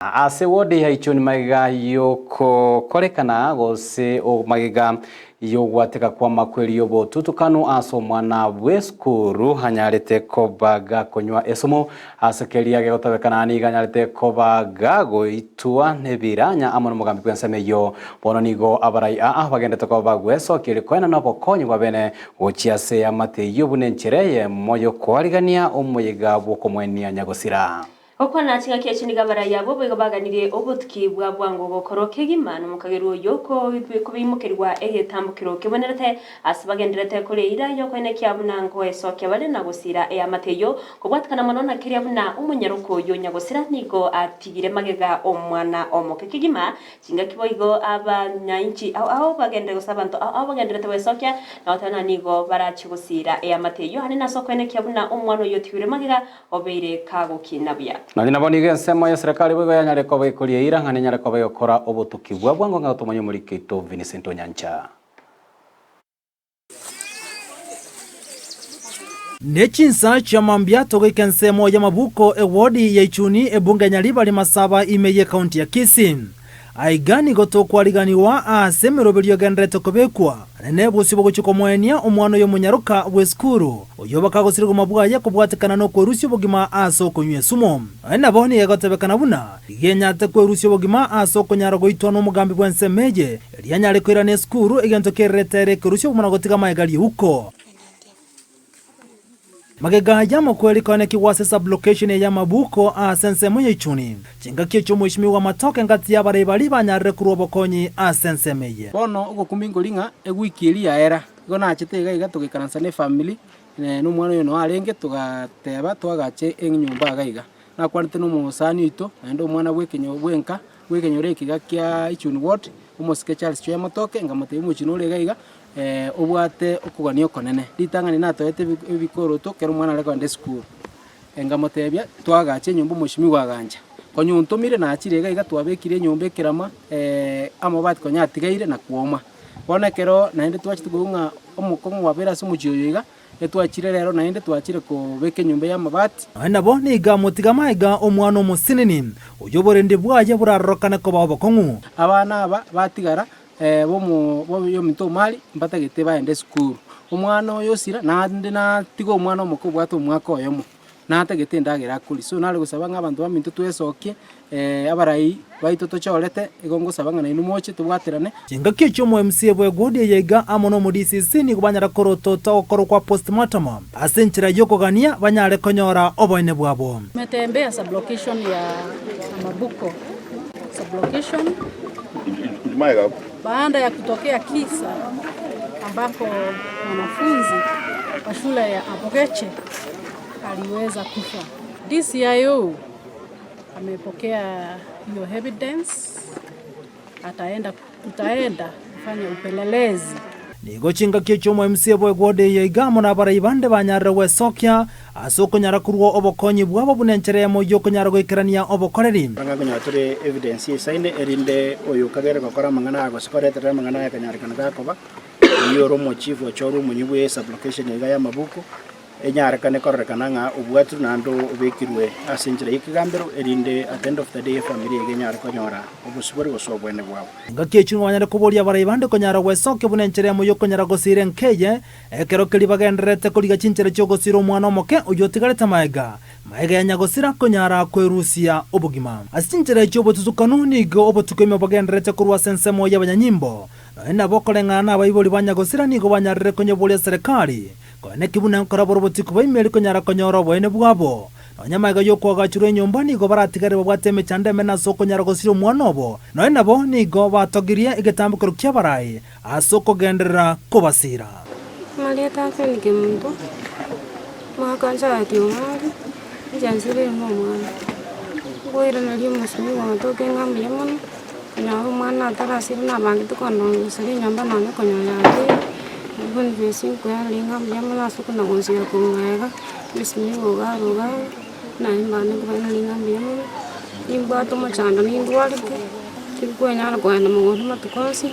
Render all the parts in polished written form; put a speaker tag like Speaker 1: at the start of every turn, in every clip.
Speaker 1: Ase wodi ya Ichuni magega y'ogokorekana gose magega y'ogwateka kw'amakweri y'obotutukanu ase omwana bw'esukuru anyarete koba gakonywa esumu ase keria gegotabekana nigo anyarete koba gagoitwa nebiranya amo nomogambi bw'ensemo eyio. Bono nigo abarai aa bagendete koba bagwesokia erio koenana obokonyi bwa bene gochia ase eamate eyio buna enchera eyemo y'okoarigania omoyega bw'okomoenia nyagosira.
Speaker 2: Gokwana chingaki echi nigo abarai abwo boigo baganirie obotuki bwa bwango gokorwa kegima nomokagerwa oyio kobeimokerigwa egetambokero kebwenerete ase bagendererete koria eira y'okoenekia buna ngoesokia bare na gosiira eamate eyio kobwatekana mono na keria buna omonyaroko oyio nyagosira nigo atigire magega omwana omoke kegima Chingaki boigo abanyainchi ao ao bagenderere gose abanto ao ao bagendererete gwesokia, na goteba ng'a nigo barachie gosiira eamate eyio, aande nase okoenekia buna omwana oyio otigirwe magega obeire kagokina buya.
Speaker 1: Nonya nabo nigo ensemo y'eserekari boigo yanyare koba ekoria eira ng'a nenyare koba egokora obotuki bwa bwango ng'a gotomanya omoriki oito Vincent Onyancha.
Speaker 3: Ne chinsa chia mambia togoika ensemo y'amabuko ewodi ya Ichuni ebunge ya Nyaribari Masaba ime y'ekaunti ya Kisii. Aiga nigo tokwariganigwa ase emeroberio egendererete kobekwa nene bosio bogochia komoenia omwana oyo omonyaroka bw'esukuru oyio bakagosira obogima bwaye kobwatekana nokwerusia obogima ase okonywa esumu. Nonya nabo nigo egotebekana buna rigenyate kwerusia obogima ase okonyara goitwa nomogambi bw'ensemo eye Erio anyare koirana esukuru, egento kererete ere ekerusia obomana gotiga amaega riuko. Magega y'amakweri koenekigwa ase sub-location eye y'amabuko ase ensemo ya Ichuni. Chingaki echio omoishimiwa Matoke ngati y'abarai baria banyarire korwa obokonyi ase ensemo eye.
Speaker 4: Bono ogokumia nkori ng'a ewiki eria yaera, igo nachete iga iga togaikaransa na efamiri, na omwana oyo noo arenge, togateba twagache enyomba iga iga. Nakwanete na omosani oito, naende omwana bwa ekenyo bwa enka, bw'ekenyoro eke iga kia Ichuni Ward, omosike Charles Chweya Matoke, nkamotebia omochie nore iga iga, obwate okogania okonene. Ritang'ani natoete ebi ebikoroto ekero omwana are kogenda esukuru, nkamotebia twagache enyomba omosimiwa agancha. Konya ontomire nachire iga iga twabekire enyomba ekerama amabati konya atigaire na kwoma. Bono ekero naende twachete koigwa ng'a omokong'u kwabeire ase omochie oyo iga, Etwachire rero naende twachire kobeka enyomba y'amabati.
Speaker 3: Nonya nabo nigo amotiga magega omwana omosinini, oyio oborendi bwaye borarorokane koba obokong'u.
Speaker 4: Abana aba batigara bomo boyominto omari mbatagete baende esukuru. Omwana oyo osira naende natiga omwana omoke obwate omwaka oyomo. Natagete endagera akoria. So nare gosaba ng'a abanto baminto twesokie, abarai baito tochorete, igo ngosaba ng'a nainwe moche tobwaterane.
Speaker 3: Chingaki echio omo MCA bw'egodi eye iga amo nomo DCC nigo banyara korotota ogokorwa kwa postmortem ase enchera y'okogania banyare konyora oboene bwabo.
Speaker 5: Tumetembea sublocation ya Mabuko sublocation baada ya kutokea kisa ambako mwanafunzi wa shule ya Abogeche aliweza kufa. DCIO amepokea hiyo evidence, ataenda tutaenda kufanya upelelezi.
Speaker 3: Nigo chingaki echio omo-MC bw'egwodi eye iga amo nabarai bande banyarire gwesokia ase okonyara korua obokonyi bwabo buna enchera eyemo y'okonyara goikerania obokoreri.
Speaker 6: Ng'a konyora tore evidence eisaine, erinde oyo okagere gokora amang'ana aya gose koreterera amang'ana aya akanyarekana gakoba, oyio ore omochief ochorwe omonyi bwe sublocation iga y'amabuku, Enyarekane kororekana ng'a obwatirwe naende obekirwe ase enchera y'ekegambero, erinde at the end of the day efamiri eyio enyare konyora obosibore gose obwene bwabo.
Speaker 3: Engaki echio nigo banyare koboria abarai bande konyara gwesokia buna enchera eyemo y'okonyara gosiira enka eye, ekero keria bagendererete korigia chinchera chi'ogosiira omwana omoke oyio otigarete maega maega ya nyagosira konyara kwerusia obogima. Ase chinchera echio obotutukanu nigo obotuko ime bogendererete korwa ase ensemo y'abanyanyimbo. Nonya nabo okoreng'ana nabaibori ba nyagosira nigo banyarire konyeboria serekari Koeneki buna nkora boroboti kobaimeri konyara konyora oboene bwabo. Nonya magega y'okoagachurwa enyomba nigo baratigare babwate emechando emenene ase okonyara gosiria omwana obo. Nonya nabo nigo batogirie egetambokero ki'abarai ase okogenderera kobasiira.
Speaker 7: Amarieta ake ni Kemunto, omwaka nchaeti omwari, inche nsire ime omwana. Nkoiraneria omosemi ogotoka ng'a mbuya mono, konyora omwana atarasire nabangete kondongoseria enyomba nonye konyora yabeire, Boniface nkoiraneria ng'a mbuya mono ase okonagonsiga korwa magega, omosemi igo iga aro iga aro, naye mbane nkoiraneria ng'a mbuya mono, nimbwate omochando nindwarete, tinkwenyara kogenda mogondo amatuko onsi,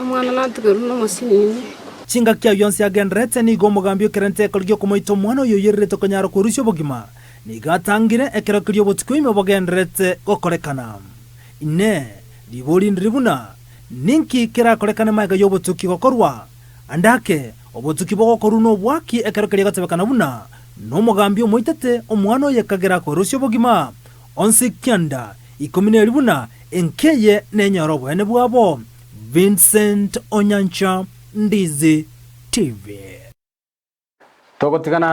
Speaker 7: omwana natigerwe na omosinini.
Speaker 3: Chingaki ayio onsi agendererete, nigo omogambi o kerente ekero gi'okomoita omwana oyo oyererete konyara kwerusia obogima. Nigo atangire ekero keria obotuko ime bogendererete gokorekana. Inee! Ribori ndiri buna, Ninki kerakorekane magega y'obotuki gokorwa? Ande ake, obotuki bogokorwa nobwaki ekero keria gotebekana buna, Nomogambi omoitete omwana oye kagera akoerusia obogima. Onsi kianda ikomi neri buna enka eye nenyore oboene bwabo. Vincent Onyancha, Ndizi TV.
Speaker 1: Togotigana.